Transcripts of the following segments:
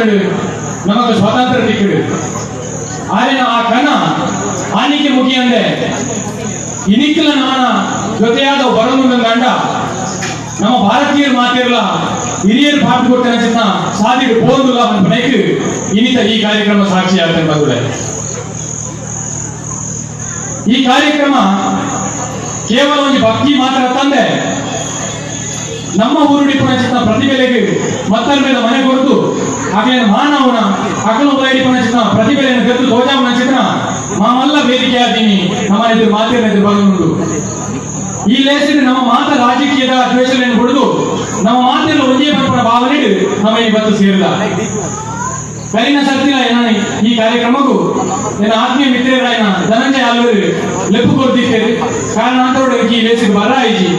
ಆತಡು ನಮಕ್ ಸ್ವಾತಂತ್ರ್ಯ ತಿಕ್ಕಡು. ಆರಿನ ಆ ಕನ ಆನಿಕೆ ಮುಗಿಯಂದೆ ಇನಿಕ್ಲ ನಮ್ಮನ ಜೊತೆಯಾದ ಬರೊಂದು ಗಂಡ ನಮ್ಮ ಭಾರತೀಯರು ಮಾತಿರಲ ಹಿರಿಯರು ಪಾಠ ಕೊಡ್ತಾನೆ ಚಿನ್ನ ಸಾದಿಡು ಪೋಂದುಲ ಪನ್ಪುನೈಕ್ ಇನಿತ ಈ ಕಾರ್ಯಕ್ರಮ ಸಾಕ್ಷಿ ಆಗ್ತದೆ ಬಂಧುಗಳೇ. ಈ ಕಾರ್ಯಕ್ರಮ ಕೇವಲ ಒಂದು ಭಕ್ತಿ ಮಾತ್ರ ತಂದೆ, ನಮ್ಮ ಊರುಡಿ ಪುನಚಿತ್ನ ಪ್ರತಿಭೆಲೆಗೆ ಮತ್ತರ ಮೇಲೆ ಮನೆ ಕೊರತು ಹಾಗೆ ಮಾನವನ ಅಕಲು ಬೈಡಿ ಪುನಚಿತ್ನ ಪ್ರತಿಭೆಲೆಯನ್ನು ಗೆದ್ದು ತೋಜಾವನ ಚಿತ್ರ ಮಾಮಲ್ಲ ವೇದಿಕೆ ಆದೀನಿ ನಮ್ಮ ಎದುರು ಮಾತಿನ ಎದುರು ಬರುವುದು. ಈ ಲೇಸಿನ ನಮ್ಮ ಮಾತ ರಾಜಕೀಯದ ದ್ವೇಷಗಳನ್ನು ಬಿಡುದು ನಮ್ಮ ಮಾತೆಲ್ಲ ಒಂದೇ ಪರಪರ ಭಾವನೆ ನಮ್ಮ ಇವತ್ತು ಸೇರಿದ. ಕರಿನ ಸರ್ತಿಲ ಏನ ಈ ಕಾರ್ಯಕ್ರಮಕ್ಕೂ ನನ್ನ ಆತ್ಮೀಯ ಮಿತ್ರರಾಯನ ಧನಂಜಯ ಆಲೂರು ಲೆಪ್ಪು ಕೊಡ್ತಿದ್ದೇವೆ. ಕಾರಣ ಅಂತವರು ಈ ಲೇಸಿಗೆ ಬರ ಆಯ್ತು.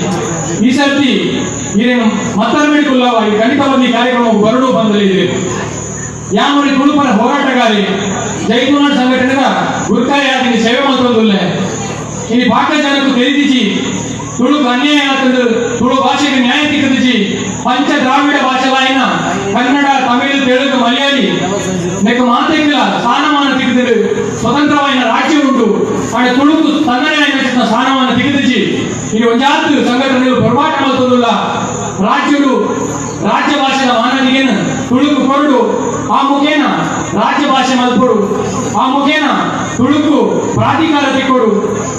ಈ ಸರ್ತಿ ಈರೇನು ಮತ್ತರ ಮೇಲ್ಕುಲ್ಲವ ಈ ಖಂಡಿತವಾಗಿ ಈ ಕಾರ್ಯಕ್ರಮ ಬರಡು ಬಂದಲಿದೆ. ಯಾಮರಿ ತುಳುಪರ ಹೋರಾಟಗಾರಿ, ಜೈತುನಾಡ್ ಸಂಘಟನೆದ ಗುರುಕಾರಿ ಸೇವೆ ಮಾತ್ರದಲ್ಲೇ ಇನ್ನು ಪಾಕ ಜನಕ್ಕೂ ತಿಳಿದಿಜಿ. ತುಳುಕು ಅನ್ಯಾಯ ಆಗ್ತದೆ, ತುಳು ಭಾಷೆಗೆ ನ್ಯಾಯ ತಿಕ್ಕದಿಜಿ. ಪಂಚ ದ್ರಾವಿಡ ಭಾಷೆಲಾಯಿನ ಕನ್ನಡ, ತಮಿಳು, ತೆಲುಗು, ಮಲಯಾಳಿ ನೆಕ್ ಮಾತೆಗಿಲ್ಲ ಸ್ಥಾನಮಾನ ತಿಕ್ಕದಿರು. ಸ್ವತಂತ್ರವಾಯಿನ ರಾಜ್ಯ ಉಂಟು. ಆಂಡ ತುಳುಕು ತನ್ನದೇ ಆಯಿನ ಸ್ಥಾನಮಾನ ತಿಕ್ಕದಿಜಿ. ಇನ್ನು ಒಂಜಾತ್ ಸಂಘಟನೆಗಳು ಪೊರ್ಂಬಾಟ ಮಲ್ತೊಂದುಲ್ಲ. ರಾಜ್ಯಡು ರಾಜ್ಯ ಭಾಷೆದ ಮಾನದಿಗೆನು ತುಳುಕು ಕೊರಡು, ಆ ಮುಖೇನ ರಾಜ್ಯ ಭಾಷೆ ಮಲ್ಪೊಡು, ಆ ಮುಖೇನ ತುಳುಕು ಪ್ರಾಧಿಕಾರ ತಿಕ್ಕೊಡು,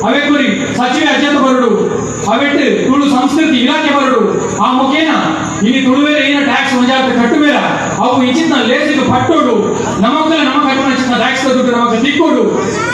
ಅವೆ ಕುರಿ ಸಚಿವ ಅಜತ್ ಬರಡು, ಅವೆಟ್ಟು ತುಳು ಸಂಸ್ಕೃತಿ ಇಲಾಖೆ ಬರಡು, ಆ ಮುಖೇನ ಇನಿ ತುಳುವೇರ ಏನ ಟ್ಯಾಕ್ಸ್ ಒಂಜಾತ ಕಟ್ಟುವೇರ ಅವು ಇಂಚಿನ ಲೇಸಿಗೆ ಪಟ್ಟೋಡು, ನಮಕ್ಕಲ ನಮ ಕಟ್ಟುನ ಚಿನ್ನ ಟ್ಯಾಕ್ಸ್ ದುಡ್ಡು ನಮಕ್ ತಿಕ್ಕೊಡು,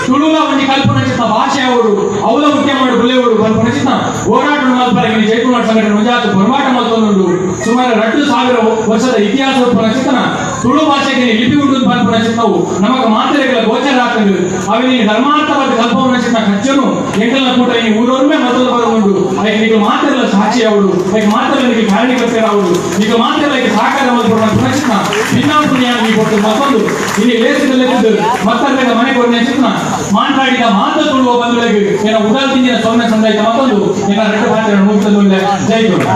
ತುಳುಲ ಒಂಜಿ ಕಲ್ಪನ ಚಿನ್ನ ಭಾಷೆ ಅವರು ಅವಲ ಮುಖ್ಯ ಮಾಡಿ ಬುಲೆವಡು ಕಲ್ಪನ ಚಿನ್ನ ಹೋರಾಟ ಮಲ್ಪರ ಜೈಪುನಾಡ್ ಸಂಘಟನೆ ಒಂಜಾತ ಪೊರ್ಂಬಾಟ ಮಲ್ತೊಂದುಂಡು. ಸುಮಾರು 2000 ವರ್ಷದ ಇತಿಹಾಸ ಚಿತ್ತನ ತುಳು ಭಾಷೆಗೆ ಲಿಪಿ ಉಂಟು ಪನ್ಪುನ ಚಿತ್ತವು ನಮಗ ಮಾತೆರೆಗಳ ಗೋಚರ ಆಗ್ತದೆ. ಅవి ಧರ್ಮಾರ್ಥವಾದ ಕಲ್ಪವನ ಚಿತ್ತ ಖರ್ಚನು ಎಂಕಲ್ನ ಕೂಟ ಈ ಊರೊರ್ಮೆ ಮತ್ತೊಂದು ಬರುವುಂಡು. ಅದಕ್ಕೆ ನೀವು ಮಾತೆಲ್ಲ ಸಾಕ್ಷಿ ಅವಳು, ಅದಕ್ಕೆ ಮಾತೆಲ್ಲ ನಿಮಗೆ ಕಾರಣಕರ್ತರಾವಳು, ಈಗ ಮಾತೆಲ್ಲ ಸಹಕಾರ ಮಲ್ಪುನ ಚಿತ್ತ ಭಿನ್ನಾಪುಣ್ಯ ಕೊಟ್ಟು ಮತ್ತೊಂದು ಇಲ್ಲಿ ಲೇಸಿದಲ್ಲಿದ್ದು ಮತ್ತೊಂದು ಮನೆ ಕೊಡಿನ ಚಿತ್ರ ಮಾತಾಡಿದ ಮಾತು ತುಳುವ ಬಂಧುಗಳಿಗೆ ಏನ ಉಡಲ್ ತಿಂದಿನ ಸೊನ್ನೆ ಸಂದಾಯಿತ ಮತ್ತೊಂದು ಏನ ಎರಡು ಪಾತ್ರ ಮುಗಿತದ್ದು. ಜೈ ಗುರು.